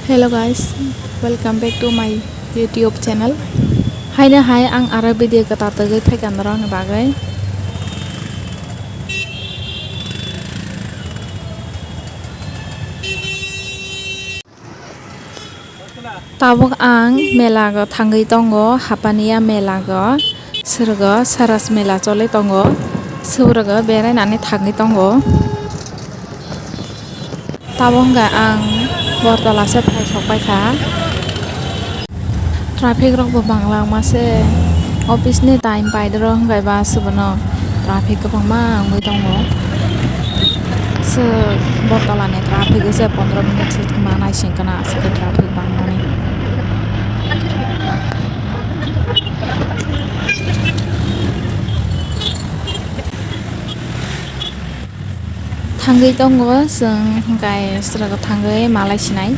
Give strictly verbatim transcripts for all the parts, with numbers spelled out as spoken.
Hello guys, welcome back to my YouTube channel. Haino hai ang aro video kwtal tagwi phaikha norokni bagwi. Tabuk ang mela go thangwi tongo, Hapania mela go, sorogo Saras mela choli tongo, sorogo berainani thangwi tongo. Tabuk hwnkhe ang Bortola se phai sok paikha. Traffic rok bo bang langma se, office ni time paidoro hwnkhe ba se bono traffic kwbangma wngwi tongo. Se Bortola ni traffic o se pondro minute se thwngma naising khna aswk khe traffic bangmani. Thangwi tongo chwng, hwnkhe srogo thangwi malai sinai.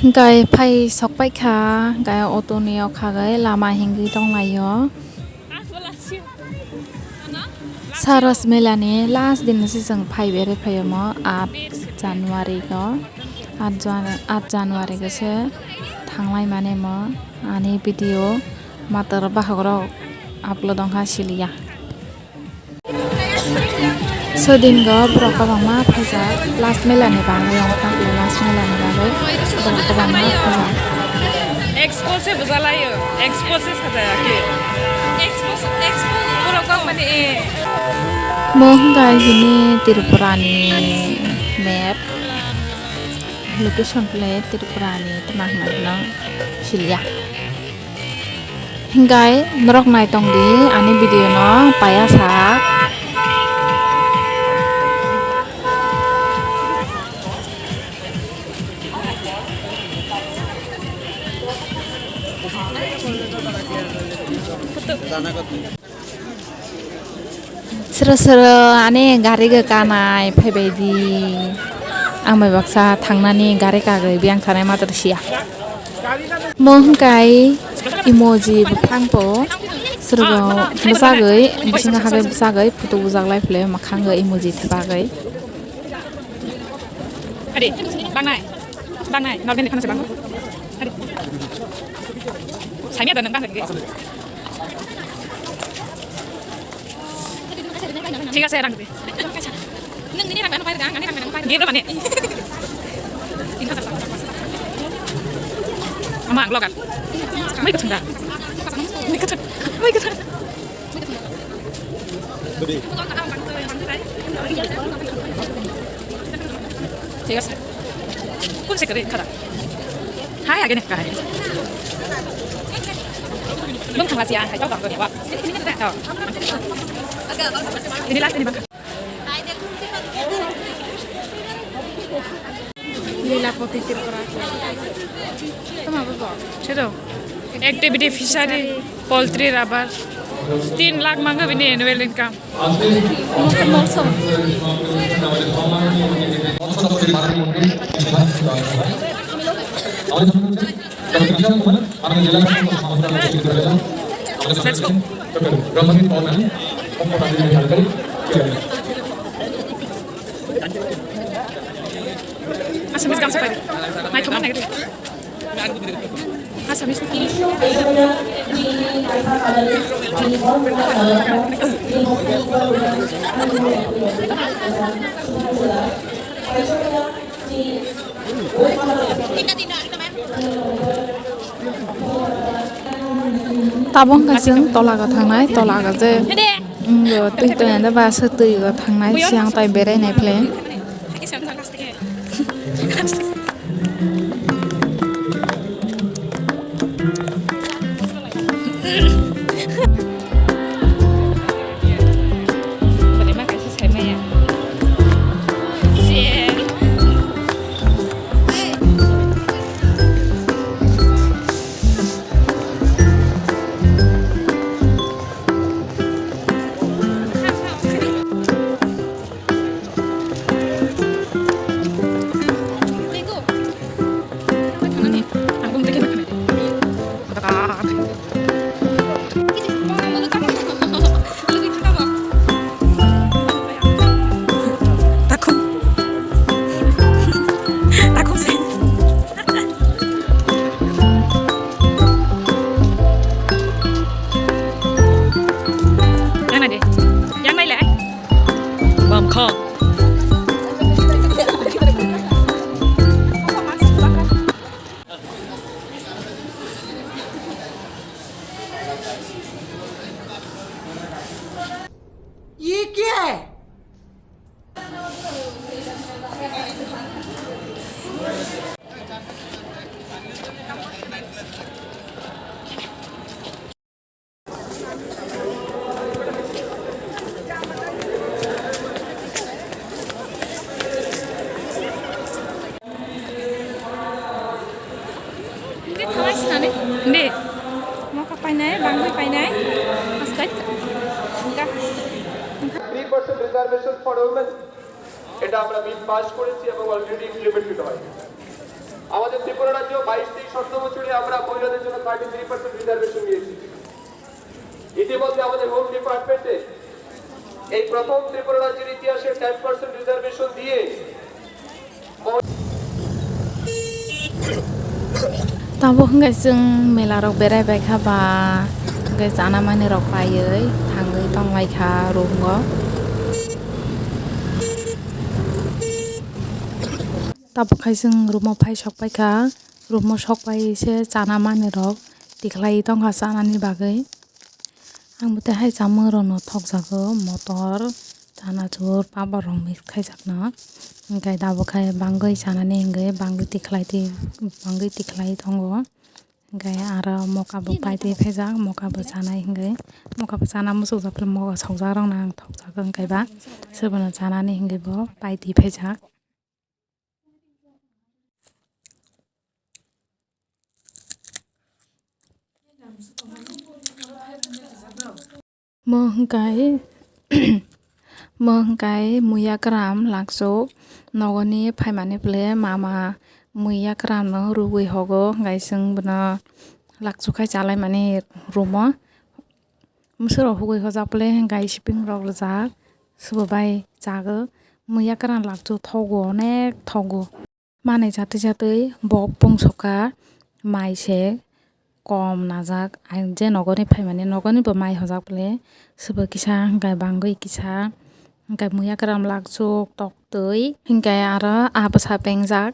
Hwnkhe phai sok paikha, hwnkhe auto ni o khagwi lama hingwi tonglaio. Saras mela ni last din se chwng phai berwi phaio mo, aat January o, aat Jan-, aat January o se thanglai mani mo ani video matwr bahagrok upload wngkha siliya. Sodin go borok kwbangma phaijak last mela ni bagwi, last mela ni bagwi borok kwbangma phaijak. Expo se bujalaio, expo se sajaya khe. Expo, expo borok kok mani e. Mo hwnkha hini Tripura ni map, location plate Tripura ni tma hwnna siliya. Hingkai norok nai tong di ani video no paya sa. Sero sero ani gari ga kanai phaibai di. Ang bai baksa thangnani gari kagwi biyang thanai matwr siya. Mo hwnkhe emoji buphang po. Sero bwsagwi bisingo hagwi bwsagwi photo bujak lai philai mwkhang emoji thepagwi. Adi, bangnai. Bangnai, normal ni khana se bang. Adi. Saimia da nang bang lagi. Thik ase, rang di. Nang nini rang bai, nang bai, nang nini rang bai. Game lo mane. Ama ang logan. Mai kuchung da. Mai kuchung. Mai kuchung. Thik ase. Kun se kare khara. Hai, age ne, kahai. Bung thangla sia, hai, tau, tau, tau. Ini last, ini bang. Lilapati Tripura. Tama babo. Chero. Activity, fishery, poultry, rubber. Tin lakh mangga bini annual income. Mokol mokol. Let's go. Assamese gamsa pai. Naithokma nai. Assamese. Tabuk hwnkhe chwng tola go thangnai, tola go je, mm, twi toya de ba se twi go thangnai, siyang tai berai nai phle. Hindi, thalai sinani. Hindi. Moka painai, bangwi painai. Askai. Engka. Three percent reservation for women. এটা আমরা bill pass করেছি এবং already implemented হয়। আমাদের ত্রিপুরা রাজ্য বাইশ তেইশ অর্থ বছরে আমরা মহিলাদের জন্য থার্টি থ্রি পার্সেন্ট রিজার্ভেশন নিয়েছি। ইতিমধ্যে আমাদের হোম ডিপার্টমেন্টে এই প্রথম ত্রিপুরা রাজ্যের ইতিহাসে টেন পার্সেন্ট রিজার্ভেশন দিয়ে Tabuk hwnkhe chwng mela rok berai bai kha ba, hwnkhe chana manwi rok paiwi thangwi tong lai kha room o. Tabuk khai chwng room o phai sok pai kha, room o sok pai se chana manwi rok tikhlai tong kha chanani bagwi. Ang bo tei hai chamung rok no thok jago, motor, chanachur, papor rok mix khai jak no. Hwnkhe tabuk khai bangwi chanani hwnkhe bangwi tikhlai twi, bangwi tikhlai tongo. Hwnkhe aro moka bo pai twi phaijak, moka bo chanai hwnkhe, moka bo chana muchuk jak phano moka sokjak rok no ang thok jago hwnkhe ba, se bono chanani hwnkhe bo pai twi phaijak. Mo hwnkhe, mo hwnkhe muiyakram lakchuk nogoni phaimani phle mama muiyakram no rwgwi hogo, hwnkhe chwng bono lakchuk khai chalaimani room o. Mwswrok hugui hojak phle hwnkhe siping rok rwjak, swbo bai chago. Muiyakram lakchuk thogo, onek thogo. Manwi chatwi chatwi bok pung sokha, mai se kom najak. Ang je nogoni phaimani, nogoni bo mai hojak phle, swbo kisa hwnkhe bangwi kisa, hwnkhe muiyakram lakchuk toktwi, hwnkhe aro ah bwsa pengjak.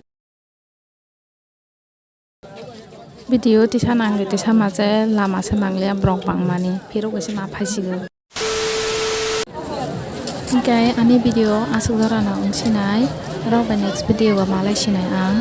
Video tisa nangwi tisa mache lama se mangliya borok bangmani, phirok bai se ma phaisigo. Hwnkhe ani video aswk jora no wng sinai, rok bai next video o malai sinai ang.